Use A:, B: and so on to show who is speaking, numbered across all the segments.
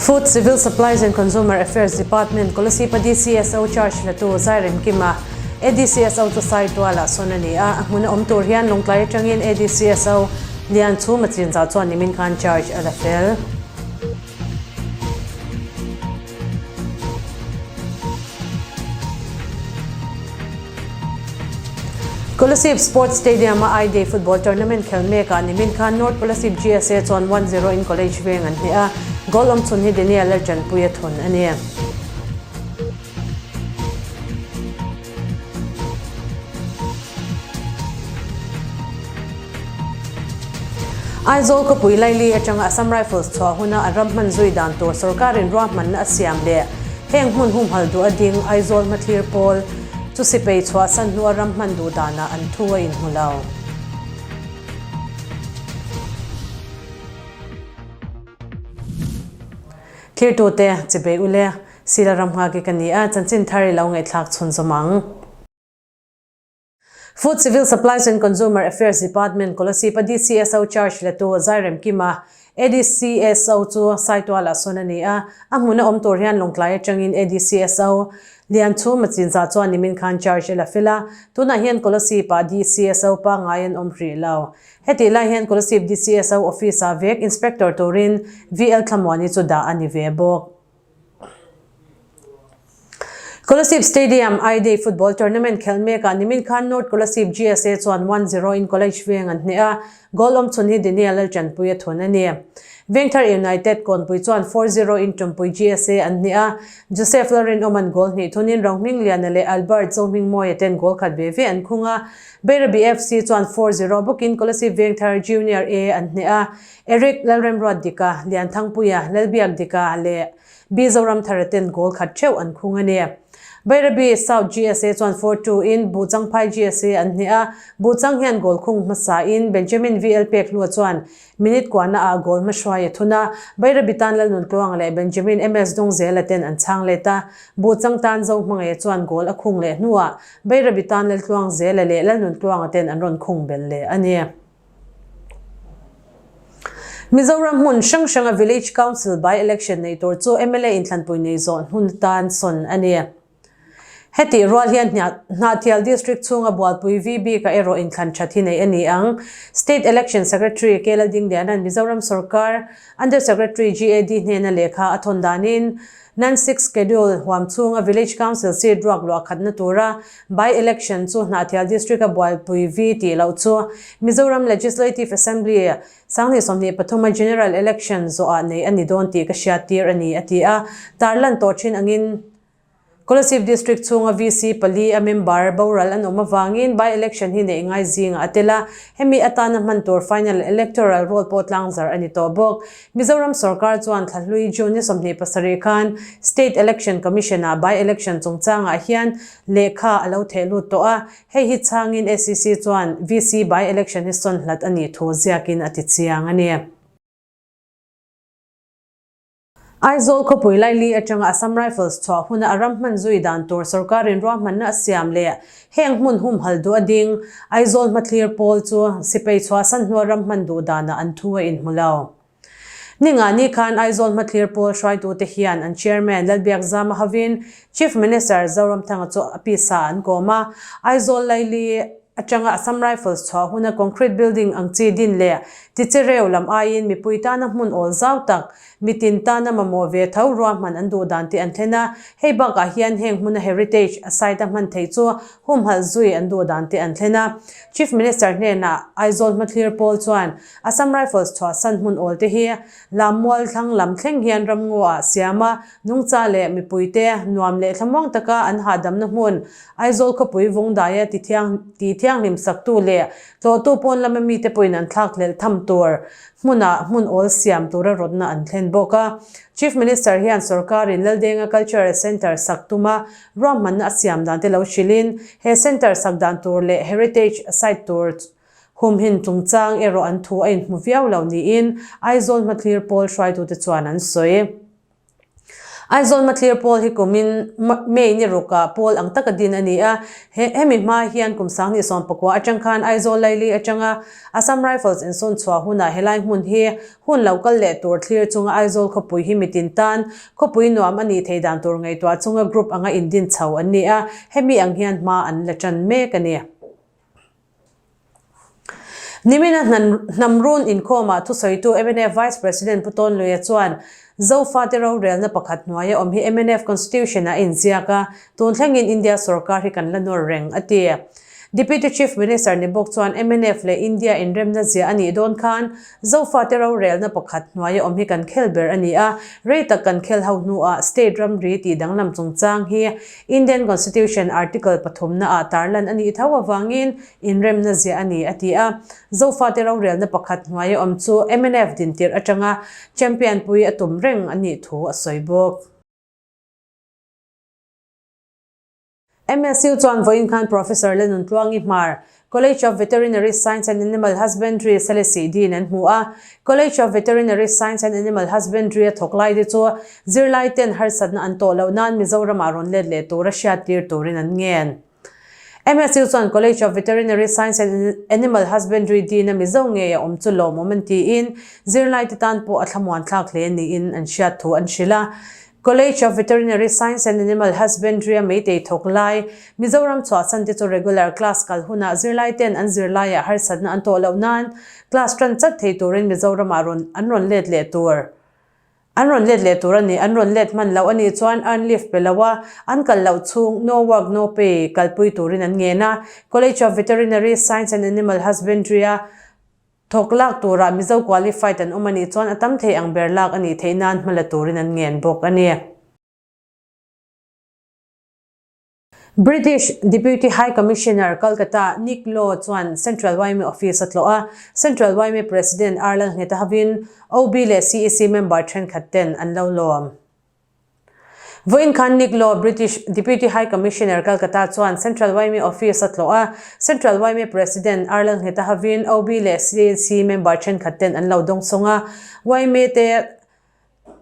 A: Food, Civil Supplies and Consumer Affairs Department, Kolasib-a DCSO charge latu Zairemkima, ADCSO chu Saitualah sawn a ni a, a hmuna awm tur hian Lawngtlai atangin ADCSO Lianchhuma chinzah chuan nimin khan charge a la fel. Kolasib Sports Stadium-a I-Day Football Tournament khel mekah nimin khan North Kolasib GSA chuan 1-0 in College Veng an hneh a, goal awmchhun hi Daniel Laltanpuia thun a ni. Aizawl khawpui laili atanga Assam Rifles chhuah huna an ram hman zui dan tur sorkarin ruahmanna a siam leh heng hmun humhal duh a ding Aizawl hmathlir pawl chu sipei chhuahsan hnua ram hman duh danah an thu a inhmu lo. Thirtute, chibei ule, Sila ram nghak i ka ni a, chanchin thar i lo ngaihthlak chhunzawm ang. Food Civil Supplies and Consumer Affairs Department Kolasib-a DCSO charge latu Zairemkima, ADCSO chu Saitualah sawn a ni a, a hmuna awm tur hian Lawngtlai atangin ADCSO Lianchhuma chinzah chuan nimin khan charge a la fel a, tunah hian Kolasib-ah DCSO pangngai an awm hrih lo. Hetih lai hian Kolasib DCSO office-ah vek Inspector turin VL Thlamuani chu dah a ni ve bawk. Kolasib Stadium I-Day Football Tournament khelh mekah nimin khan North Kolasib GSA chuan 1-0 in College Veng an hneh a, goal awmchhun hi Daniel Laltanpui a thun a ni. Vengthar United Kawnpui chuan 4-0 in Tumpui GSA an hneh a, Joseph Lalrinawma'n goal hnih thunin Rohmingliana leh Albert Zohmingmawia ten goal khat ve ve an khung a, Bairabi FC chuan 4-0 bawkin Kolasib Vengthar Junior A an hneh a, Eric Lalremruat Dika, Lianthangpuia, Lalbiak Dika leh B Zoramthara ten goal khat theuh an khung a ni. Bairabi South GSA chuan 4-2 in Buhchangphai GSA an hneh a, Buhchang hian goal khung hmasa in Benjamin VL Pekhlua chuan minute kuahna ah goal hmahruai a thun a, Bairabi tan Lalnuntluanga leh Benjamin MS Dawngzela ten an chhang let a, Buhchang tan Zohmangaia chuan goal a khung leh hnuah Bairabi tan Laltluangzela leh Lalnuntluanga ten an rawn khung belh leh a ni. Mizoram hmun hrang hranga Village Council by-election nei tur chu mla inthlanpui nei zawh hmun tan sawn a ni. Hetih rual hian Hnahthial District chhunga Bualpui VB ka erawh inthlan that hi nei a ni ang. State Election Secretary K Laldingliana'n Mizoram sorkar Under Secretary GAD hnena lehkha a thawn danin Nan Sixth Schedule huam chhunga Village Council seat ruak luah khatna tura by-election chu Hnahthial District-a buaipui vi tih loh chu Mizoram Legislative Assembly Sanghnih 23 a General Election zawhah nei a ni dawn tih ka hriattir a ni, a ti a. Tarlan tawh thin angin Kolasib District chhunga VC pali a member boral an awm avangin by-election hi neih ngai zingah a tel a, hemi atana hman tur final electoral roll pawh tlangzar a ni tawh bawk. Mizoram sorkar chuan thlahlui June ni 27 khan State Election Commission-ah by-election chungchangah hian lehkha a lo theh lut tawh a, hei hi chhangin SEC chuan VC by-election hi sawn hlat a nih thu ziakin a ti chiang a ni. Aizawl khawpui laili atanga Assam Rifles chhuah huna a ram hman zui dan tur sorkarin ruahmanna a siam leh heng hmun humhal duh a ding Aizawl hmathlir pawl chu sipai chhuahsan hnua ram hman duh danah an thu a inhmu lo. Ningani khan Aizawl hmathlir pawl hruaitute hian an chairman Lalbiakzama hovin Chief Minister Zoramthanga chu a pisa an kawm a, Aizawl laili atanga Assam Rifles chhuah huna concrete building ang chi din leh tichereu lam aiin mipui tana hmun awl zau tak Mitin tana mamawh ve tho ruahman an duh dan tih an thlen a, hei bakah hian heng hmuna heritage a site a hman theih chu humhalh zui an duh dan tih an thlen a. Chief Minister hnenah Aizawl hmathlir pawl chuan Assam Rifles chhuahsan hmun awl te hi Lammual thlang lam thleng hian ramngaw ah siam a, nungcha leh mipuite nuam leh thlamuang taka an hahdamna hmun Aizawl khawpui vungdaia ti thianghlim saktu leh tlawhtu pawn lama mite pawhin an thlakhlelh tham tur hmunah hmun awl siam tura rawtna an thlen bawk a. Chief Minister hian sorkarin Laldenga Cultural Centre sak tuma ruahmanna a siam dan te lo hrilhin, he centre sak dan tur leh heritage site tur humhin chungchang erawh an thu a inhmu viau lo niin Aizawl hmathlir pawl hruaitute chuan an sawi. Aizawl Mathlir Pawl hi kumin May ni rukah pawl ang taka din a ni a, hemi hma hian kum 2019 atang khan Aizawl Laili atanga Assam Rifles insawn chhuah hunah helai hmun hi hun lo kal leh tur thlir chunga Aizawl khawpui hi mitin tan khawpui nuam a nih theih dan tur ngaihtuah chunga group anga indin chho an ni a, hemi ang hian hma an la tan mek a ni. Nimina hnamrun inkhawmah thusawitu mnf Vice President Pu Tawn Luia chuan Zofate rorelna pakhat hnuaia awm hi mnf Constitution-ah a inziak a, tun thlengin India sorkar hi kan la nawr reng, a ti. Deputy Chief Minister ni bawk chuan mnf leh India inremna ziah a nih dawn khan Zofate rorelna pakhat hnuaia awm hi kan khel ber a ni a, rei tak kan khel ho hnuah state ramri tih danglam chungchang hi Indian Constitution Article pathumna ah tarlan a nih tho avangin inremna ziah a ni, a ti a. Zofate rorelna pakhat hnuaia awm chu mnf dintirh atanga champion pui a tum reng a nih thu a sawi bawk. MSU chuan vawiin khan Professor Lenun Tluangi Hmar, College of Veterinary Science and Animal Husbandry Selesih Dean an hmu a. College of Veterinary Science and Animal Husbandry a thawk lai te chu zirlai ten harsatna an tawh loh nan Mizoramah rawn let leh tura hriattir turin an ngen. MSU chuan College of Veterinary Science and Animal Husbandry Dean a Mizo ngei a awm chu lawmawm an tiin zirlai te tan pawh a thlamuan thlak hle niin an hriat thu an hrilh a. College of Veterinary Science and Animal Husbandry a meitei thawk lai, Mizoram chhuahsan te chu regular class kal hunah zirlai ten an zirlaiah harsatna an tawh loh nan class tan chat thei turin Mizoramah rawn an rawn let leh tur an rawn let leh tur a ni. An rawn let hman loh a nih chuan earn leave pe lo a, an kal loh chhung no work no pay kalpui turin an ngen a. College of Veterinary Science and Animal Husbandry a Thawk lak turah Mizo qualified an awm a nih chuan a tam thei ang ber lak a nih theih nan hma la turin an ngen bawk a ni. British Deputy High Commissioner Kolkata Nick Law chuan Central yma Office a tlawh a, Central yma President Arlal Ngheta hovin OB leh CEC member thenkhat ten an lo lawm. Vawiin khan Nick Law, British Deputy High Commissioner Calcutta chuan Central yma Office a tlawh a, Central yma President Arlal Ngheta hovin OB leh CNC member thenkhat ten an lo dawngsawng a, yma te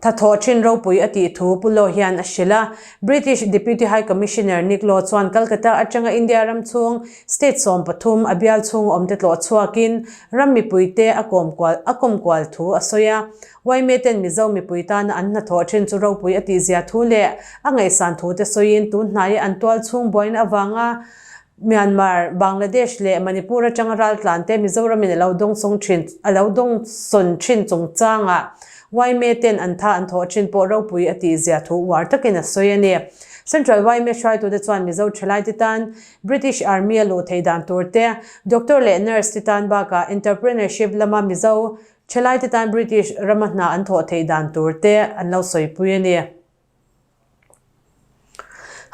A: thathawh thin ropui a tih thu Pu Law hian a hrilh a. British Deputy High Commissioner Nick Law chuan Calcutta atanga India ram chhung state 13 a bial chhung awmte tlawh chhuakin ram mipuite a kawmkual a kawmkual thu a sawi a. Yma ten Mizo mipui tana an hnathawh thin chu ropui a tihzia thu leh a ngaihsan thu te sawiin tun hnaia an tual chhung buaina avanga Myanmar, Bangladesh leh Manipur atanga raltlan te Mizoramin a lo dawngsawng thin a lo dawngsawn thin chungchangah yma ten an tha an thawh thin pawh ropui a tihzia thu uar takin a sawi a ni. Central yma hruaitute chuan Mizo thalaite tan British Army a luh theih dan tur te, Doctor leh Nurse te tan bakah Entrepreneurship lama Mizo Thalaite tan British rama hna an thawh theih dan tur te an lo sawipui a ni.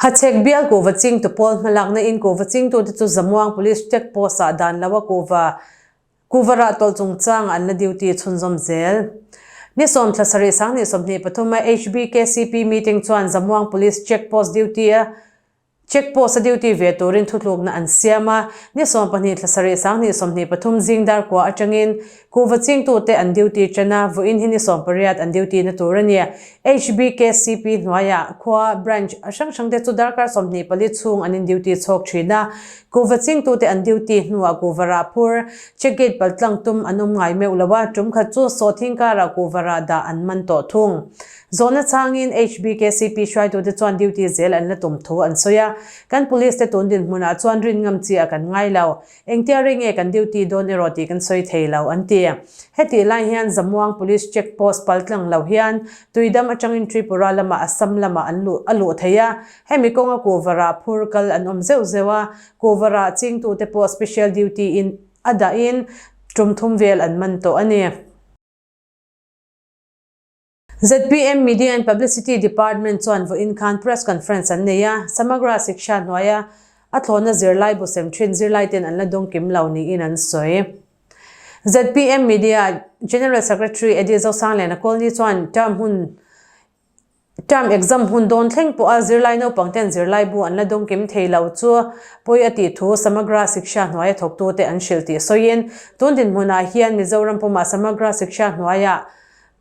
A: Hachhek bial kuhva chingtu pawl hmalakna in kuhva chingtute chu Zamuang Police Check Post ah dan lo a kuhva kuhva rah tawlh chungchang an la duty chhunzawm zel. Ni sawmthla sarih 2023 a HBKCP meeting chuan Zamuang Police Check Post duty a Check post a duty ve turin thutlukna an siam a, ni 12 thla sarih 2023 zing dar kua atangin kuhva chingtute an duty tan a, vawiin hi ni 18 an duty na tur a ni. HBKCP hnuaiah khua, branch, hrang hrangte chu darkar 24 chhung an in duty chhawk thin a, kuhva chingtute an duty hnuah kuhva rah phur, check gate paltlang tum an awm ngai meuh lo a, tum khat chu sawhthing karah kuhva rah dah an man tawh thung. Zawhna changin HBKCP hruaitute chuan duty zel an la tum thu an sawi a, kan police te tun dinhmunah chuan rin ngam chi a kan ngai lo. Engtia rei nge kan duty dawn erawh tih kan sawi thei lo, an ti. Hetih lai hian Zamuang Police Check Post paltlang lo hian Tuidam atangin Tripura lamah Assam lamah an luh a luh thei a, hemi kawnga kuhva rah phur kal an awm zeuh zeuh a, kuhva rah chingtute pawh special duty in a dahin tum thum vel an man tawh a ni. Zpm Media and Publicity Department chuan vawiin khan press conference an nei a, Samagra Shiksha hnuaia a thlawhna zirlai bu sem thin zirlaiten an la dawng kim lo niin an sawi. Zpm Media General Secretary Eddie Zosangliana Kawlni chuan term hun term exam hun dawn thleng pawha zirlai naupang ten zirlai bu an la dawng kim thei lo chu pawi a tih thu Samagra Shiksha hnuaia thawktute an hrilh tih sawiin tun dinhmunah hian Mizoram pumah Samagra Shiksha hnuaia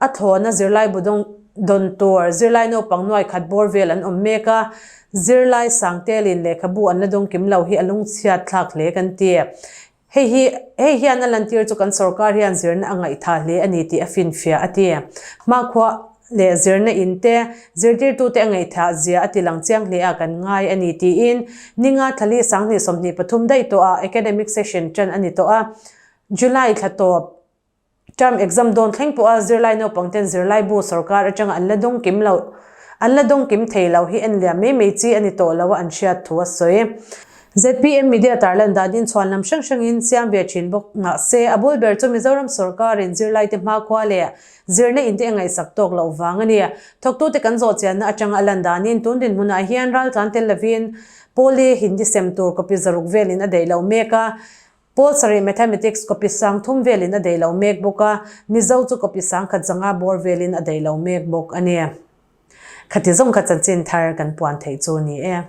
A: A thlawhna zirlai bu dawng Dawn tur zirlai naupang nuai khat bawr vel an awm mek a, zirlai sang telin lehkhabu an la dawng kim lo hi a lungchhiat thlak hle kan ti. Hei hi hei hian a lantir chu kan sorkar hian zirna a ngaihtha hle a ni tih a finfiah a ti. Hmakhua leh zirna in te, zirtirtute a ngaihthah zia a ti lang chiang hle a kan ngai a ni tiin ninga thlali 2023 daih tawh ah academic session tan a ni tawh a, July thla tawp Term exam dawn thleng pawha zirlai naupang ten zirlaibu sorkar atanga an la dawng kim lo an la dawng kim thei lo hi en liam mai mai chi a ni tawh lo a an hriat thu a sawi. Zpm media tarlan danin chhuan lam hrang hrangin siam ve thin bawk mahse a bul ber chu Mizoram sorkarin zirlaite hmakhua leh zirna inte a ngaihsak tawk loh vang a ni. Thawktute kan zawh chianna atanga a lan danin tun dinhmunah hian raltlan tel lovin Pawli Hindi sem tur copy 600 velin a daih lo mek a. Pawl sarih Mathematics copy 3000 velin a daih lo mek bawk a, Mizo chu copy 1500 bawr velin a daih lo mek bawk a ni. Khati zawng kha chanchin thar kan puan theih chu ni e.